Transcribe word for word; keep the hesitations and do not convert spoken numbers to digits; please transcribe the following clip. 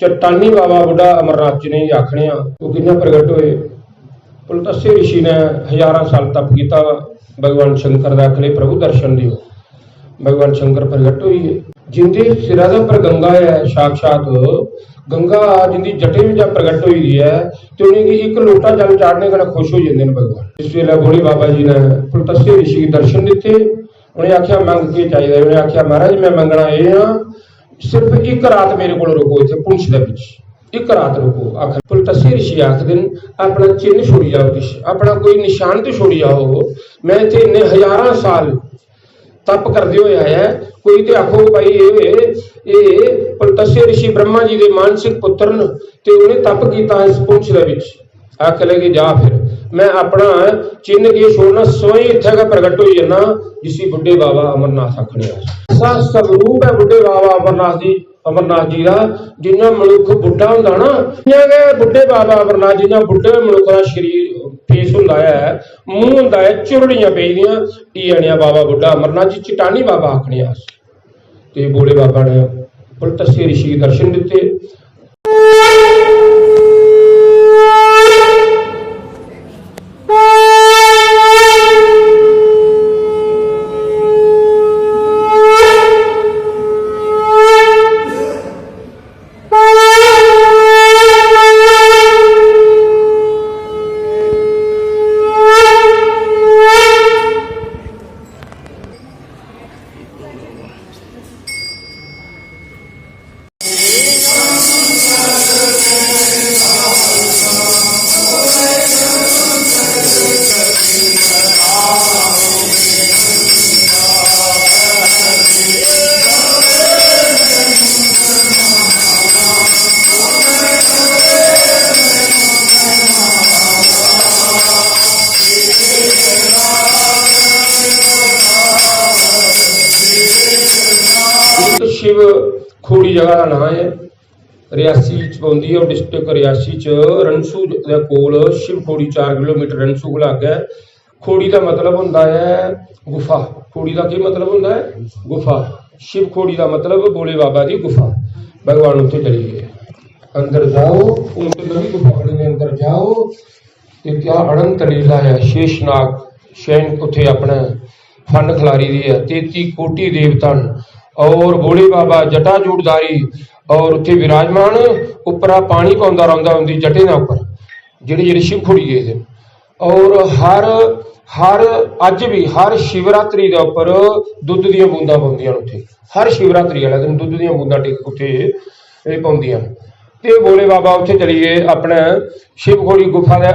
चट्टानी बाबा बुड्ढा अमरनाथ जिनेंगी आखने आं, ओह् कि'यां प्रगट होए? पुलतस्य ऋषि ने हजारां साल तप कीता, भगवान शंकर दा आखने प्रभु दर्शन देओ। भगवान शंकर प्रगट होई गे। जिंदे सिरा दे उप्पर गंगा ऐ, साक्षात गंगा जिंदी जटें बिच्चा प्रगट होई दी ऐ, ते उ'नेंगी इक लोटा जल चाढ़ने कन्नै खुश होई जंदे न भगवान। इस बेल्लै भोले बाबा जी ने पुलतस्य ऋषि गी दर्शन दित्ते। उ'नें आखेआ, "मंग केह् चाहिदा?" उ'नें आखेआ, "महाराज, में मंगना एह् आ, सिर्फ इक रात मेरे कोल रुको इत्थै पुंछ दे बिच, इक रात रुको।" आखन पुलतस्य ऋषि आखदे न, "अपना चिन्ह छोड़ी जाओ, किश अपना कोई निशान ते छोड़ी जाओ। में इत्थै इन्ने हजारां साल तप करदे होए आया ऐ, कोई ते आखो भाई एह्, एह् पुलतस्य ऋषि ब्रह्मा जी दे मानसिक पुत्र न ते उ'नें तप कीता इस पुंछ दे बिच।" आखन लगे, "जा फिर, में अपना चिन्ह की छोड़ना, स्वयं इत्थै गै प्रगट होई जन्ना, जिसी बुड्ढे बाबा अमरनाथ आखने आं।" ऐसा स्वरूप ऐ बुड्ढे बाबा अमरनाथ जी, अमरनाथ जी दा, जि'यां मनुक्ख बुड्ढा होंदा ना, इ'यां गै बुड्ढे बाबा अमरनाथ, जि'यां बुड्ढे मनुक्ख दा शरीर पेश होंदा ऐ, मूंह होंदा ऐ, झुरड़ियां पेई दियां, इ'यै नेहा बाबा बुड्ढा अमरनाथ जी, चट्टानी बाबा आखने आं अस। ते भोले बाबा ने पुलतस्य ऋषि गी दर्शन दित्ते। शिव खोड़ी जगह दा नांऽ ऐ, रियासी च पौंदी ऐ। और डिस्ट्रिक्ट रियासी च रनसू दे कोल शिव खोड़ी, चार किलोमीटर रनसू कोला अग्गै। खोड़ी दा मतलब होंदा ऐ गुफा। खोड़ी दा केह् मतलब होंदा ऐ? गुफा। शिव खोड़ी दा मतलब भोले बाबा दी गुफा। भगवान उत्थै चली गे। अंदर जाओ, हून ते नमीं गुफा बनी दी, अंदर जाओ। ते क्या अनंत लीला ऐ, शेषनाग शयन उत्थे अपने फन खलारी दी ऐ, तेती कोटि देवता न, और भोले बाबा जटाजूटधारी और उत्थे विराजमान, उप्परा पानी पौंदा रौंदा उंदी जटें दे उप्पर, जेह्ड़े जेह्ड़े शिव खोड़ी गेदे न। और हर, हर, अज्ज बी हर शिवरात्रि दे उप्पर दुद्ध दियां बूंदां पौंदियां न उत्थे, हर शिवरात्रि आह्ले दिन दुद्ध दियां बूंदां टिक उत्थे एह् पौंदियां न। ते भोले बाबा उत्थे चली गे अपने शिव खोड़ी गुफा दे